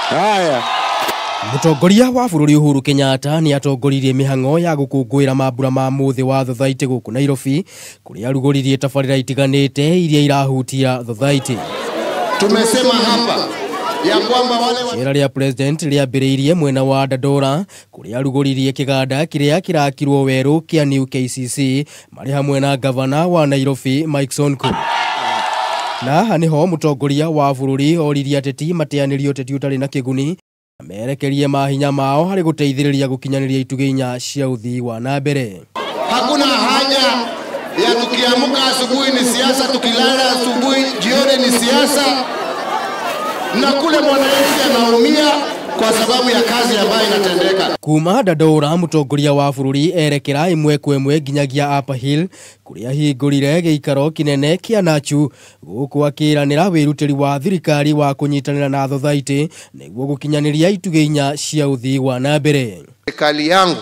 Haya. Mũtongoria wa bũrũri Uhuru Kenyatta nĩ atongoririe mĩhang'o ya gũkũngũĩra mambura ma mũthĩ wa thothaitĩ gũkũ Nairobi, kũrĩa arugũririe tabarĩra itiganĩte iria irahutia thothaitĩ. Tumesema hapa ya kwamba wale wa Icera rĩa president rĩambĩrĩirie mwena wa Dandora kũrĩa arugũririe kĩganda kĩrĩa kĩrakirwo werũ kĩa New KCC marĩ hamwe na gavana wa Nairobi Mike Sonko. Na haha nĩho mũtongoria wa bũrũri oririe ateti mateanĩrie ũteti ũtarĩ na kĩguni merekerie mahinya mao harĩ gũteithĩrĩria gũkinyanĩria itugĩ inya cia ũthii wa na mbere. Hakuna haja ya tukiamka asubuhi ni siasa, tukilala asubuhi jioni ni siasa, na kule mwananchi anaumia kwa sababu ya kazi ambayo inatendeka. Kuma Dandora mũtongoria wa bũrũri erekera ĩmwe kwa ĩmwe nginyagia Upper Hill kũrĩa ahingũrire gĩikaro kĩnene kĩa Nachu gũkũ akĩranĩra wĩrutĩri wa thirikari wa kũnyitanĩra na thothaitĩ nĩguo gũkinyanĩria itugĩ inya cia ũthii wa na mbere. Serikali yangu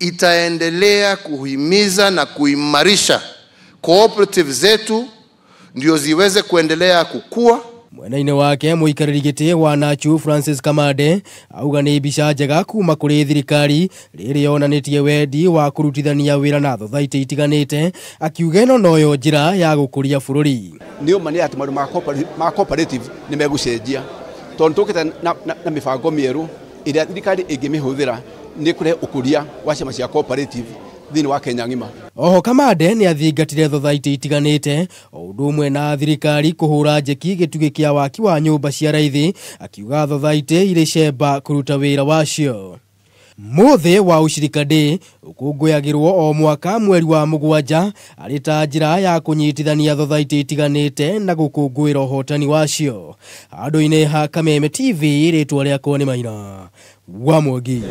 itaendelea kuhimiza na kuimarisha cooperative zetu ndio ziweze kuendelea kukua. Mwena-inĩ wake mũikarĩri gĩtĩ wa Nachu Francis Kamande auga nĩ mbica njega kuma kũrĩ thirikari rĩrĩa yonanĩtie wendi wa kũrutithania wĩra na thothaitĩ itiganĩte, akiuga ĩno noyo njĩra ya gũkũria bũrũri. Nĩ ũma nĩ atĩ maũndũ ma cooperative nĩ megũcenjia tondũ tũkĩte na mĩbango mĩerũ ĩrĩa thirikari ĩngĩmĩhũthĩra nĩ kũrehe ũkũria wa ciama cia cooperative thĩinĩ wa Kenya ng'ima. Oho Kamande nĩ athingatire thothaitĩ itiganĩte o ũndũ ũmwe na thirikari kũhũra njeki gĩtugĩ kĩa waki wa nyũmba cia raithi, akiuga thothaitĩ irĩ cemba kũruta wĩra wacio. Mũthĩ wa Ushirika Day ũkũngũyagĩrwo o mwaka mweri wa mũgwanja arĩ ta njĩra ya kũnyitithania thothaitĩ itiganĩte na gũkũngũĩra ũhotani wacio. Handũ-inĩ ha Kameme TV, rĩtwa rĩakwa nĩ Maina wa Mwangi.